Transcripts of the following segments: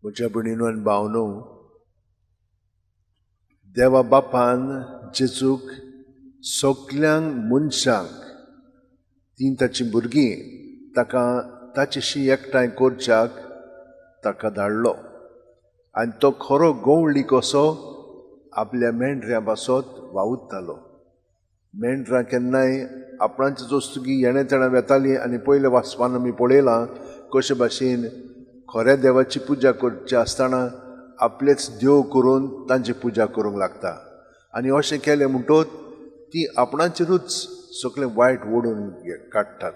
म्हज्या भयणीनो आनी भावनो, देवा बापान जेजूक सगल्यांक मनशांक तीं ताचीं भुरगीं ताका ताचेशी एकठांय करच्याक ताका धाडलो आनी तो खरो गवळी कसो आपल्या मेंढऱ्यां पासत वावुरतालो. मेंढरां केन्नाय आपणाचे वस्तुकी येणे तेणा वेतालीं आनी पयल्या वाचपान आमी पळयलां कशे भाशेन खऱ्या देवाची पुजा करची आसतना आपलेच देव करून तांची पुजा करूंक लागता आनी अशें केलें म्हणटोच ती आपणाचेरूच सगळें वायट ओडून काडटात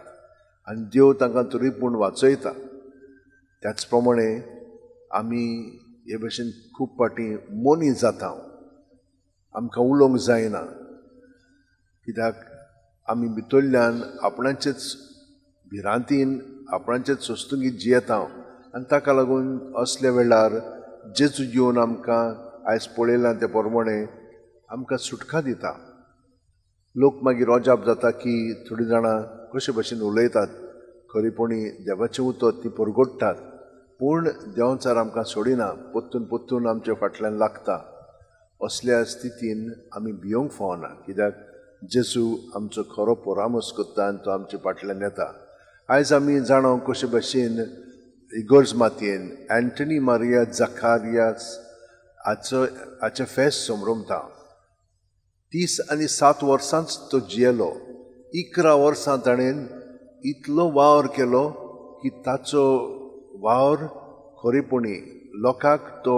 आनी देव तांकां तरी पूण वाचयता. त्याच प्रमाणे आमी हे भशेन खूब फावटी मोनी जाता, आमकां उलोवंक जायना कित्याक आमी भितरल्यान आपणाचेच भिरांतीन आपणाचेच वस्तुंगीत जियेता आनी ताका लागून असल्या वेळार जेजू येवन आमकां आयज पळयलां ते प्रमाणे आमकां सुटका दिता. लोक मागीर अजाप जाता की थोडीं जाणां कशे भशेन उलयतात, खरेपणी देवाचें उतर ती परगट्टात पूण देंवचार आमकां सोडिना, परतून परतून आमच्या फाटल्यान लागता. असल्या स्थितीन आमी भियोंक फावना कित्याक जेजू आमचो खरो परामर्श करता आनी तो आमच्या फाटल्यान येता. आयज आमी जाणा कशे भशेन इगर्ज मातयेन अँटनी मारिया जखारियास हाचो हाचें फेस्त समरमता. 37 वर्सांच तो जियेलो. 11 वर्सां ताणें इतलो वावर केलो की ताचो वावर खरेपणी लोकांक तो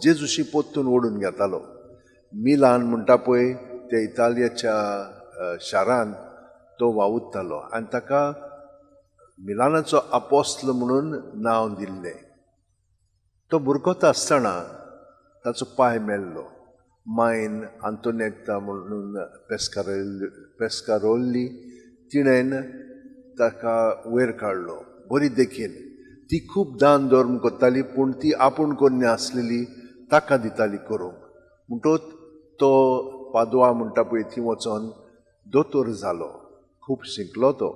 जेजूशी परतून ओडून घेतालो. मिलान म्हणटा पळय त्या इतालियाच्या शारांत तो वावुरतालो आनी ताका मिलानाचो आपोस्ल म्हणून नांव दिल्लें. तो बुरकोता आसतना ताचो पांय मेल्लो. मायन आंतोनेता म्हणून पेस्कारोल्ली तिणेन ताका वयर काडलो. बरी देखीन ती खूब दान धर्म करताली पूण ती आपूण कन्या आसलेली ताका दिताली करूंक. म्हणटोच तो पादवा म्हणटा पळय थंय वचोन दोतोर जालो, खूब शिकलो तो,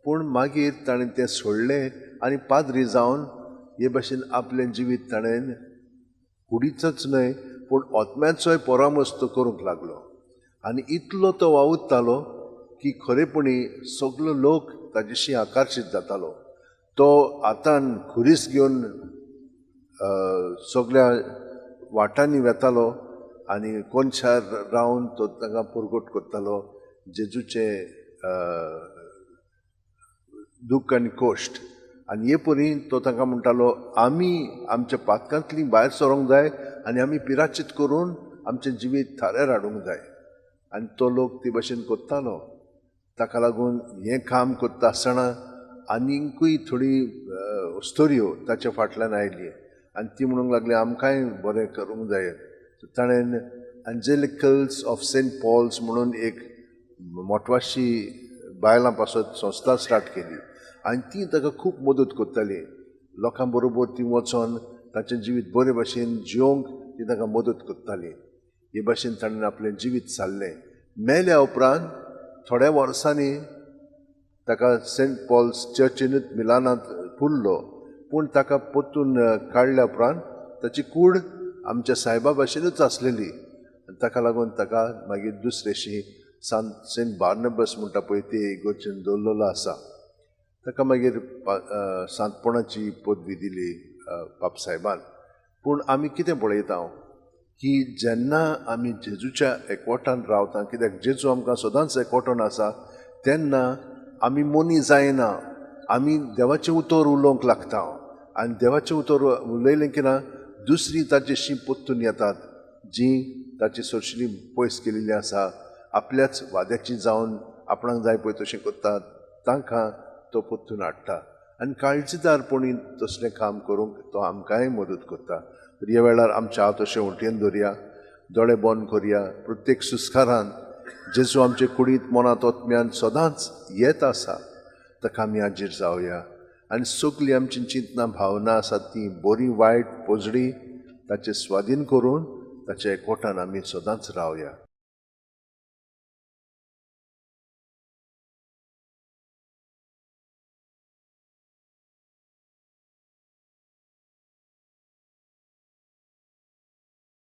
पूण मागीर ताणें तें सोडलें आनी पाद्री जावन हे भशेन आपलें जिवीत ताणें कुडीचोच न्हय पूण आत्म्याचोय परामर्श तो करूंक लागलो आनी इतलो तो वावुरतालो की खरेपणी सगलो लोक ताजेशी आकर्शीत जातालो. तो हातान खुरीस घेवन सगल्या वाटांनी वेतालो आनी कोनशार रावन तो तांकां परगट करतालो जेजूचें दुख्ख आनी कश्ट. आनी हे परी तो तांकां म्हणटालो आमी आमच्या पातकांतली भायर सरोंक जाय आनी आमी पिराचीत करून आमचें जिवीत थाऱ्यार हाडूंक जाय. आनी तो लोक ते भशेन करतालो. ताका लागून हें काम करता आसतना आनीकूय थोडी अस्तोऱ्यो ताच्या फाटल्यान आयली आनी ती म्हणूंक लागली आमकांय बरें करूंक जाय. ताणें एंजेलिकल्स ऑफ सेंट पॉल्स म्हणून एक मोटवाशी बायलां पासत संस्था स्टार्ट केली आनी ती ताका खूब मदत करताली. लोकां बरोबर ती वचोन ताचें जिवीत बरे भशेन जियोंक ती ताका मदत करताली. हे भशेन ताणें आपलें जिवीत सारलें. मेल्या उपरांत थोड्या वर्सांनी ताका सेंट पॉल्स चर्चीनूच मिलानांत पुरलो पूण ताका परतून काडल्या उपरांत ताची कूड आमच्या सायबा भाशेनूच आसलेली आनी ताका लागून ताका मागीर दुसरेशी सेंट बार्नबस म्हणटा पळय ते इगर्जेन दवरलेलो आसा. ताका मागीर सांतपणाची पदवी दिली बाप सायबान. पूण आमी कितें पळयता की जेन्ना आमी जेजूच्या एकवटान रावता, कित्याक जेजू आमकां सदांच एकवटान आसा, तेन्ना आमी मोनी जायना, आमी देवाचें उतर उलोवंक लागता आनी देवाचें उतर उलयलें की ना दुसरी ताचेशी परतून येतात जी ताची सोर्शिली पयस केलेली आसा, आपल्याच वाद्याची जावन आपणाक जाय पळय तशें करतात, तांकां तो परतून हाडटा आनी काळजीदारपणी तसलें काम करूंक तो आमकांय मदत करता. तर ह्या वेळार आमच्या हात अशें वटेन दवरया, दोळे बंद करया. प्रत्येक सुस्कारान जेजू आमचे कुडींत मनांत आत्म्यान सदांच येत आसा ताका आमी हाजीर जावया आनी सगळीं आमची चिंतनां भावना आसात ती बरी वायट पोजडी ताचे स्वाधीन करून ताच्या एकवटान आमी सदांच रावया.